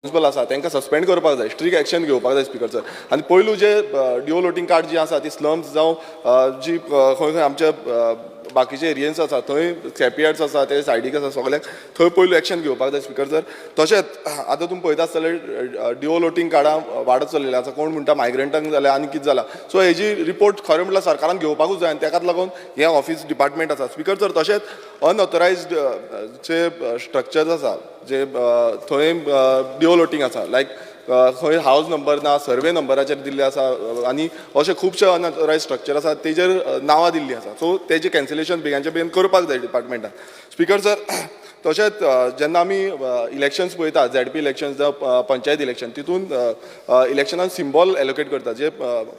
Responsible आसा तांकां suspend करपाक जाय, स्ट्रीक एक्शन घेवपाक जाय स्पिकर सर. आनी पयलू जे डिओ लोटिंग कार्ड जी आसा ती स्लम्स जावं जी खंय खंय आमच्या बाकीचे एरियन्स आसा, थंय स्क्रॅपयार्ड्स आसा, ते सायडीक आसा, सगळ्याक थंय पयलू एक्शन घेवपाक जाय स्पिकर सर. तशेंच आतां तुमी पळयता आसतले, डिओ लोटींग कार्डां वाडत चल्लेलीं आसा. कोण म्हणटा मायग्रंटांक जाल्या आनी कितें जालां. सो हेजी रिपोर्ट खरें म्हटल्यार सरकारान घेवपाकूच जाय आनी तेकाच लागून हें ऑफिस डिपार्टमेंट आसा स्पिकर सर. तशेंच अनऑथरायज्ड जे स्ट्रक्चर्स आसा, जे थंय डिओ लोटींग आसा, लायक खंय हावज नंबर ना, सर्वे नंबराचेर दिल्ले आसा आनी अशे खुबशे अनऑथरायज स्ट्रक्चर आसा, तेजेर नांवां दिल्लीं आसा. सो तेजें कॅन्सलेशन बेगानच्या बेगीन करपाक जाय डिपार्टमेंटान स्पिकर सर. तशेंच जेन्ना आमी इलेक्शन्स पळयता, झेडपी इलेक्शन्स जावं पंचायत इलेक्शन, तितून इलेक्शनान सिंबॉल एलोकेट करता, जे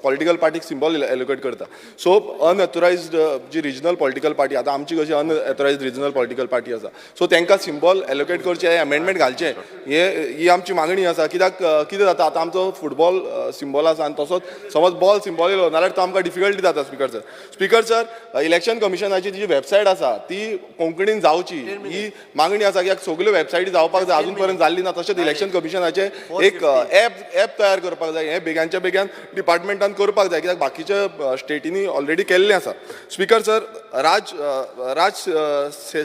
पॉलिटिकल पार्टीक सिंबॉल एलोकेट करता. सो अनऑथरायज्ड जी रिजनल पॉलिटिकल पार्टी, आतां आमची कशी अनऑथरायज्ड रिजनल पॉलिटिकल पार्टी आसा, सो तांकां सिंबॉल एलोकेट करचें, हें अमेंडमेंट घालचें, हे ही आमची मागणी आसा. कित्याक कितें जाता, आतां आमचो फुटबॉल सिंबॉल आसा आनी तसोच समज बॉल सिंबॉल येयलो नाल्यार तो आमकां डिफिकल्टी जाता speaker sir. Speaker sir, Election कमिशनाची जी वेबसायट आसा ती कोंकणीन जावची ही मागणी आसा, कित्याक सगल्यो वेबसायटी जावपाक जाय, अजून पर्यंत जाल्ली ना. तशेंच इलेक्शन कमिशनाचे एक एप तयार करपाक जाय. हें बेगानच्या बेगान डिपार्टमेंटान करपाक जाय, कित्याक बाकीच्या स्टेटींनी ऑलरेडी केल्लें आसा स्पीकर सर. राज राज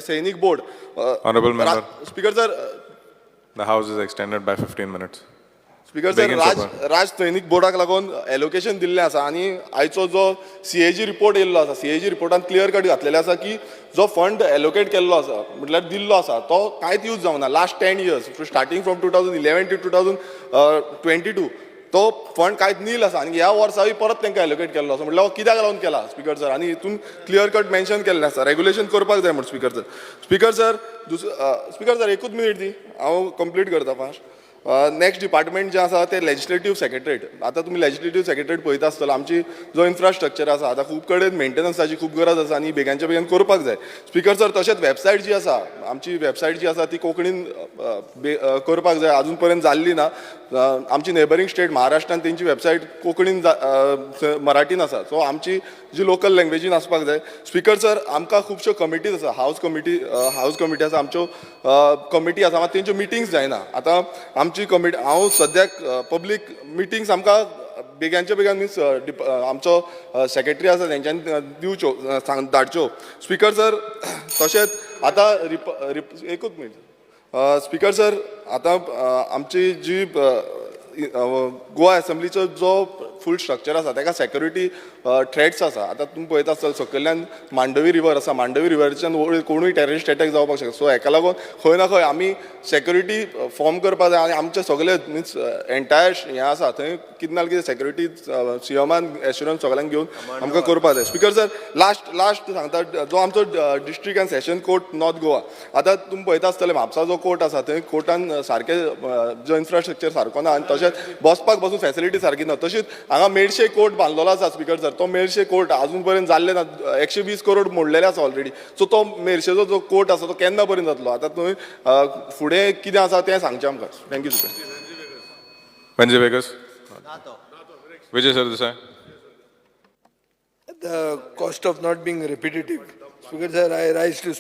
सैनीक board Honourable member. Speaker sir. The House is extended by 15 minutes. Speaker sir, बेगीन राज सोंपय. राज सैनीक बोर्डाक लागून एलोकेशन दिल्लें आसा आनी आयचो जो सीएजी रिपोर्ट येयल्लो आसा, सीएजी रिपोर्टान क्लियर कट घातलेलें आसा की जो फंड एलोकेट केल्लो आसा, म्हटल्यार दिल्लो आसा, तो कांयच यूज जावना. Last 10 years, starting from 2011 to 2022, तो फंड कांयच नील आसा आनी ह्या वर्साय परत तांकां एलोकेट केल्लो आसा. म्हटल्यार हो कित्याक लागून केला स्पीकर सर? आनी हितून क्लियर कट मेन्शन केल्लें आसा, रेगुलेशन करपाक जाय म्हूण speaker sir. Speaker sir, speaker sir, एकूच मिनीट दी, हांव कंप्लीट करता फास्ट. नेक्स्ट डिपार्टमेंट जें आसा तें लेजिस्लेटीव सेक्रेटरीट. आतां तुमी लेजिस्लेटीव सेक्रेटरीट पळयता आसतलो, आमची जो इन्फ्रास्ट्रक्चर आसा, आतां खूब कडेन मेंटेनन्साची खूब गरज आसा आनी बेगानच्या बेगीन करपाक जाय स्पीकर सर. तशेंच वेबसायट जी आसा, आमची वेबसायट जी आसा ती कोंकणीन करपाक जाय, अजून पर्यंत जाल्ली ना. आमची नेबरींग स्टेट महाराष्ट्रान तेंची वेबसायट कोंकणीन मराठीन आसा, सो आमची जी लोकल लँग्वेजीन आसपाक जाय स्पीकर सर. आमकां खुबश्यो कमिटीज आसा, हावज कमिटी आसा, आमच्यो कमिटी आसा, मात तेंच्यो मिटिंग्स जायना. आतां आमची कमिटी, हांव सद्याक पब्लीक मिटिंग्स आमकां बेगानच्या बेगान मिन्स आमचो सेक्रेटरी आसा तेंच्यांनी दिवच्यो, सांग धाडच्यो स्पीकर सर. तशेंच आतां रिप रिप एकूच मिनट स्पीकर सर. आतां आमची जी गोवा एसेंब्लीचो जो फूल स्ट्रक्चर आसा, ताका सेक्युरिटी थ्रेट्स आसा. आतां तुमी पळयता आसतले, सकयल्यान मांडवी रिवर आसा, मांडवी रिवरच्यान वयर कोणूय टेररिस्ट अटॅक जावपाक शकता. सो हेका लागून खंय ना खंय आमी सेक्युरिटी फॉर्म करपाक जाय आनी आमचे सगळे मिन्स एंटायर हें आसा थंय कितें ना कितें सेक्युरिटी सीएमान एश्युरन्स सगळ्यांक घेवन आमकां करपाक जाय स्पीकर सर. लास्ट लास्ट सांगता, जो आमचो District and Session Court, North Goa, आतां तुमी पळयता आसतले, म्हापसा जो कोर्ट आसा थंय कोर्टान सारकें जो इन्फ्रास्ट्रक्चर सारको ना आनी तशेंच बसपाक बसून फेसिलिटी सारकी ना. तशीच हांगा मेरशे कोर्ट बांदलेलो आसा स्पीकर सर, तो मेरशे कोर्ट अजून पर्यंत जाल्ले ना. 120 करोड मोडलेले आसा ऑलरेडी. सो तो मेरशेचो जो कोर्ट आसा तो केन्ना पर्यंत जातलो? आतां थंय फुडें कितें आसा तें सांगचें आमकां. Thank you sir. Venzy Viegas. Vijay Sardesai. The cost of not being repetitive. Speaker sir, I rise to